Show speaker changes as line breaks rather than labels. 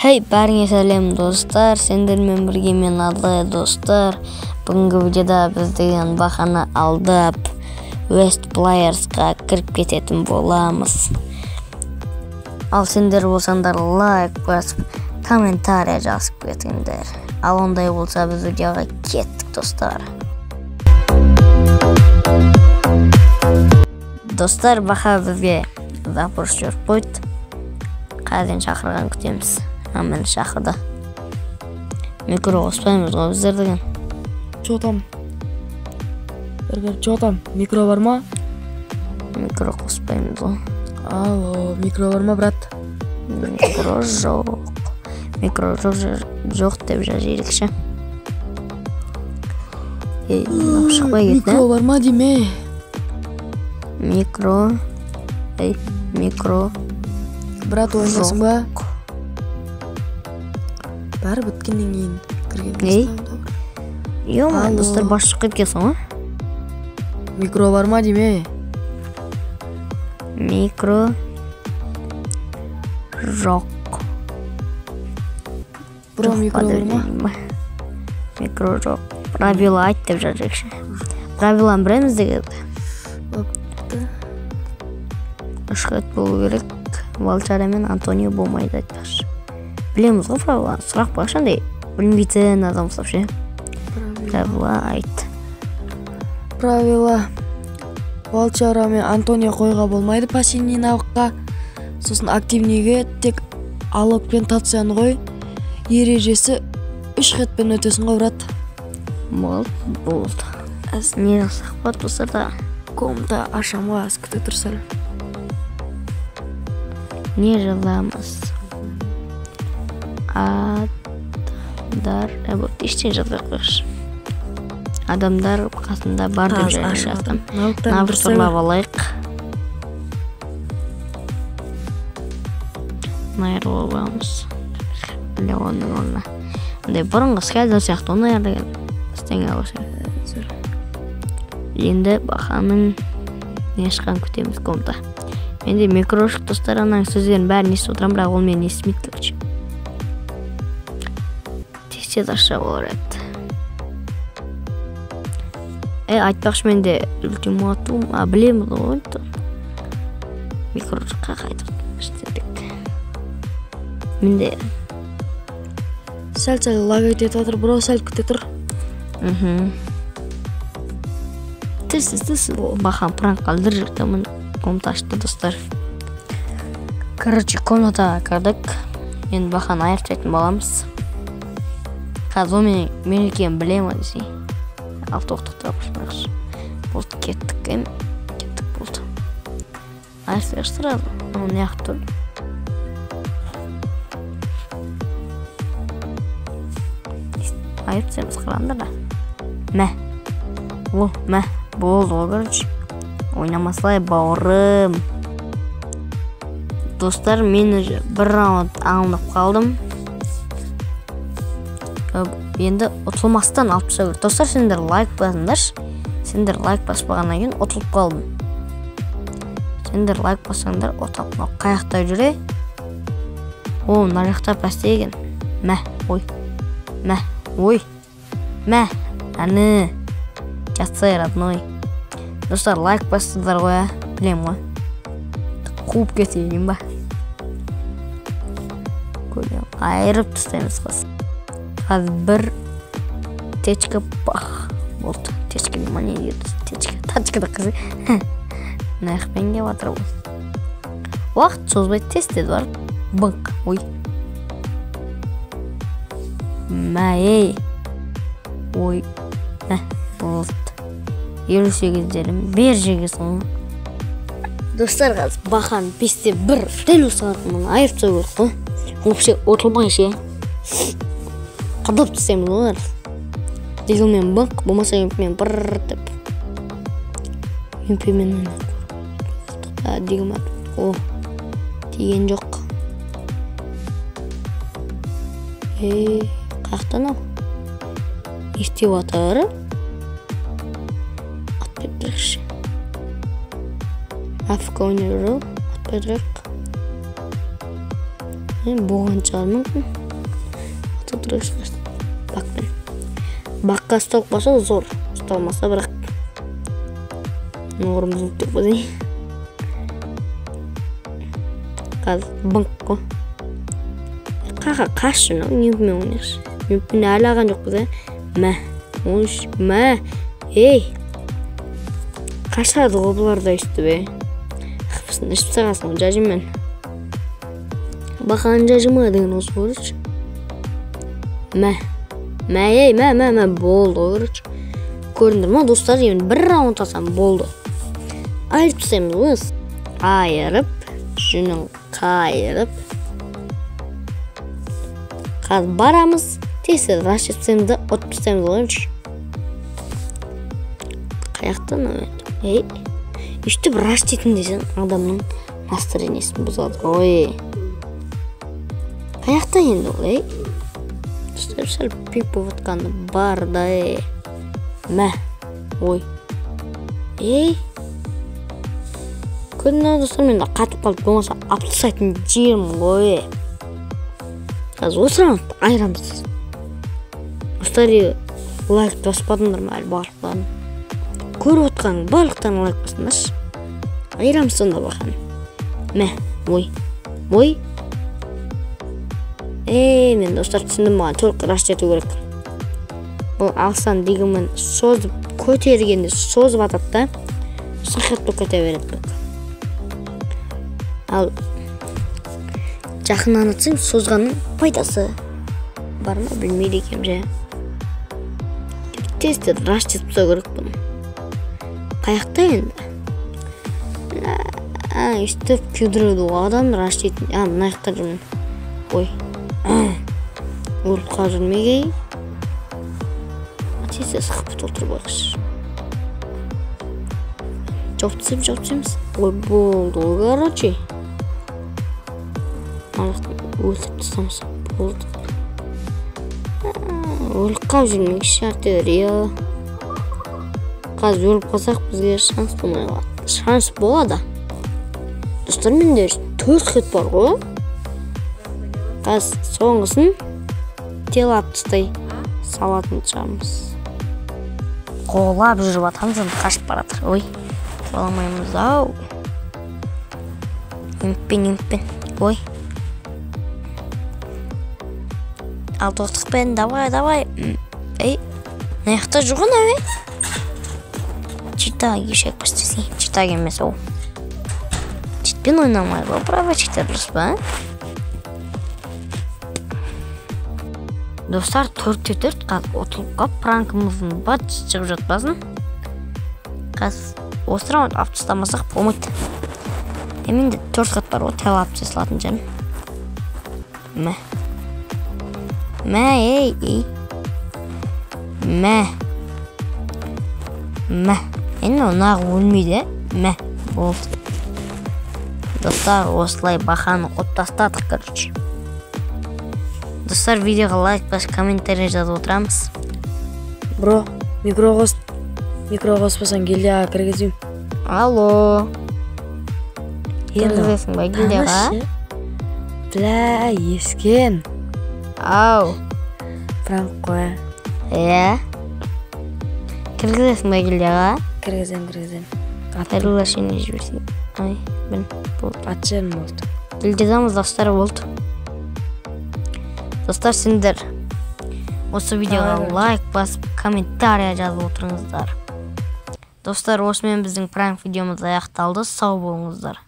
Хей, бәріңе сәлем достар, сендермен бірге мен Адлай достар. Бүгінгі видеода біз деген бақаны алдап West Players'қа кіріп кететін боламыз. Ал сендер болсаңдар лайк басып, комментария жазып кетіңдер. Ал ондай болса біз видеоға кеттік достар. Достар, бақа бізге запрос жіберіп қойды. Қазір шақырған күтеміз. Мені шақырды. Микро қоспаймыз ғой біздер деген.
Чё там? Чё там? Микро бар ма?
Микро қоспаймыз ғой.
Алло, микро бар ма, брат?
Микро жоқ. Микро жоқ деп жазайық ше. Ей, шықпай кетті.
Микро бар ма деме?
Микро. Ей, микро.
Брат, ойнайсың ба? Бәрі біткеннен кейін кірген.
Ей. Ё-моё, достар, бас шығып кеткенсің ғой.
Микро бар ма деме?
Микро жоқ.
Бро, микро бар ма?
Микро жоқ. Правила айт деп жазайықшы. Правиланы білеміз деген. Үш рет болу керек. Валчара мен Антонио болмайды айтпақшы. Білеміз ғой правиланы. Сұрақ бар қандай білмейтін адам ұқсап ше. Правила айт.
Правила. Валчара мен Антонио қойға болмайды пассивный навыкқа. Сосын активныйге тек Алок пен Тацияны қой. Ережесі 3 ретпен өтесің ғой, брат.
Болды. Не жасақ болады достар да?
Комната ашам ғой, аз күте тұр сәл.
Не жазамыз? Адамдар, вот ештеңе жазбай қойшы. Адамдар қасында бар деп жаздым. Навык ұрлап алайық. Айырып аламыз. Оның орнына. Андай бұрынғы скальдер сияқты оны деген істеңе алшы. Енді бақаның не шыққанын күтеміз комната. Менде микро жоқ достар, ананың сөздерін бәрін естіп отырамын, бірақ ол мені естімейді, короче. Тез-тез ақша болар еді. Айтпақшы, менде ультиматум, білеміз ғой. Микро жаққа қайтып істедік. Менде
сәл-сәл лагать етіп жатыр, бро, сәл күте тұр.
Тілсіз, бақан пранк қалдырып жүрді. Комната ашты достар. Короче, комнатаға кірдік. Енді бақаны айырып тастайтын боламыз. Қазір ол мен екенін біле ма десей. Ал тоқтап тұрайықшы. Болды, кеттік. Кеттік, болды. Айырып тастайықшы сразу. Ол неғып тұр? Айырып тастаймыз, қараңдар да. Мә. О, мә. Болды ғой, короче. Ойнамасалай, бауырым. Достар, мен уже бір раунд алынып қалдым. Енді ұтылмастан алып тастау керек. Достар, сендер лайк басыңдаршы. Сендер лайк баспағаннан кейін ұтылып қалдым. Сендер лайк бассаңдар ұтып. Мынау қай жақта жүр? О, мына жақта пәсте екен. Мә, ой. Мә, ой. Мә, әні. Жатсай, родной. Достар, лайк бастыңдар ғой, білем ғой. Қуып кетейін ба? Көрем, айырып тастаймыз қыз. Қазір бір течка бах. Болды. Течка не дейді? Течка. Тачка да қызы. Мына жақпен келіп жатыр бұл. Уақыт созбай тез-тез барып быңқ. Ой. Мә, ей. Ой. Мә, болды. 58-дерім бер жегесің. Достар, қазір бақан 5-те 1 дәл осы сағатынан айырып тастау керек қой. Вообще ұтылмай ше. Қадап тастаймыз ғой. Дегенмен быңқ, болмаса мен бір деп. МП-мен ойнап. Деген о, тиген жоқ. Ей, қаяқтан ау? Не істеп жатыр? Атпай тұрайықшы. Афк ойнап жүр, атпай тұрайық. Болған шығар мүмкін. Бақпен. Баққа ұсталып қалса зор. Ұсталмаса бірақ норм болып тұр ғой. Қазір быңқ қой. Қақа қашшы, нюбмен ойнайықшы. Нюбпен әлі алған жоқпыз, ә? Мә. Ойш, мә. Ей. Қашады ғой бұлар да өйстіп, е. Қыпысын ішіп тастағансың ғой жажиммен. Бақаның жажима деген осы, короче. Мә. Мә, ей, мә, мә, мә, болды ғой, короче. Көрдіңдер ма, достар, енді бір раунд алсам болды. Айырып тастаймыз ғой. Айырып, жүнін қайырып. Қазір барамыз, тез раш етсеміз де ұтып тастаймыз ғой. Қаяқтан енді? Ей, өйстіп раш ететін десең адамның настроениесін бұзады ғой. Қаяқта енді ол, ей? Достар, сәл пик болып жатқаны бар да, ей. Мә, ой. Ей. Көрдіңдер, достар, мен қатып қалып болмаса алып тастайтын жерім ғой. Қазір осы раундты айырамыз. Достар, лайк баспадыңдар ма әлі барлықтарың? Көріп отқан барлықтарың лайк басыңдаршы. Айырамыз сонда бақаны. Мә, ой. Ой. Ей, мен достар түсіндім, маған только раш ету керек. Бұл алсан дегенмен созып көтергенде созып атады да, сақат болып кете береді. Ал жақыннан атсаң созғанның пайдасы бар ма білмейді екенмін жә. Тез тез раш етіп тастау керек бұны. Қаяқта енді? Өйстіп күйдіреді ғой адам раш ететін. Мына жақта жүрмін. Ой. Өліп қалып жүрмегей. Тез тез қыпы толтырып алайықшы. Жауып тастаймыз, жауып тастаймыз. Ой, болды ғой, короче. Өлтіріп тастамаса болды. Өліп қалып жүрмекші артиллерия. Қазір өліп қалсақ бізге шанс болмай қалады. Шанс болады. Достар, менде 4 хит бар ғой. Қазір соңғысын тело алып тастай салатын шығармыз. Қолап жүріп атамыз, енді қашып баратыр. Ой, қоламаймыз ау. Үмітпен, үмітпен. Ой. Алты оқтықпен, давай, давай. Ей, мына жақта жүр ғой мынау, ей. Чита ешек бастесей. Чита емес ол. Читпен ойнамайды ғой, право чита дұрыс па? Достар, 4-4 қазір ұтылып қалып, пранкымыздың бат шығып жатпасын. Қазір осы раунд алып тастамасақ болмайды. Менде 4 хат бар ғой, тәу алып тастай салатын шығармын. Мә. Мә, ей, ей. Мә. Мә. Енді ол нағы өлмейді, мә, болды. Достар, осылай бақаны ұтып тастадық, короче. Достар, видеоға лайк басып, комментарий жазып отырамыз.
Бро, микро қос, микро қоспасаң гильдияға кіргізбеймін.
Алло. Кіргізесің ба гильдияға?
Бля, Ескен.
Ау.
Пранк қой.
Иә. Кіргізесің ба гильдияға?
Кіргізем, кіргізем.
Приглашение жіберсең. Ай, міне, болды.
Ат жерім болды.
Гильдиядамыз, достар, болды. Достар, сендер осы видеоға лайк басып, комментария жазып отырыңыздар. Достар, осымен біздің пранк видеомыз аяқталды. Сау болыңыздар.